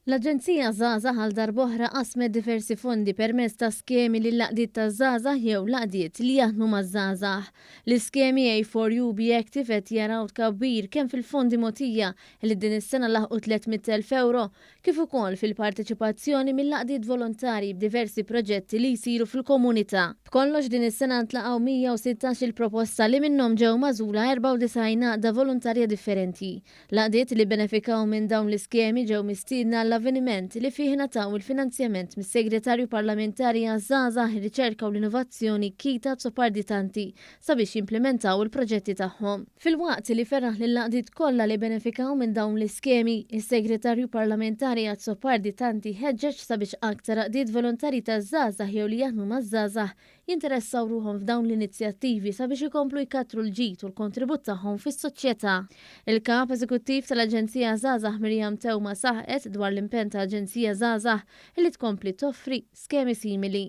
L-Aġenzija Żgħażagħ għal darb'oħra qasmet diversi fondi permezz ta' skemi lill-għaqdiet taż-żgħażagħ jew l-għaqdiet li jaħdmu maż-żgħażagħ. L-iskemi A4U Be Active qed jaraw tkabbir kemm fil-fondi mogħtija li din is-sena laħqu 300,000 ewro kif ukoll fil-parteċipazzjoni mill-għaqdiet volontarji b'diversi proġetti li jsiru fil-komunità. B'kollox din is-sena ntlaqgħu 116-il proposta li minnhom ġew magħżula 94 għaqda volontarja differenti. L-għaqdiet li bbenefikaw minn dawn l-iskemi ġew mistiedna għall-avveniment li fih ingħataw il-finanzjament mis-Segretarju Parlamentari għaż-Żgħażagħ, ir-Riċerka u l-Innovazzjoni Keith Azzopardi Tanti sabiex jimplimentaw il-proġetti tagħhom. Filwaqt li feraħ lill-għaqdiet kollha li bbenefikaw minn dawn l-iskemi, is-Segretarju Parlamentari Azzopardi Tanti ħeġġeġ sabiex aktar għaqdiet volontarji taż-żgħażagħ jew li jaħdmu maż-żgħażagħ jinteressaw ruħhom f'dawn l-inizjattivi sabiex ikomplu jkattru l-ġid u l-kontribut tagħhom fis-soċjetà. Il-Kap Eżekuttiv tal-Aġenzija Żgħażagħ Miriam Theuma saħqet dwar l-impenn ta' Aġenzija Żgħażagħ li tkompli toffri skemi simili.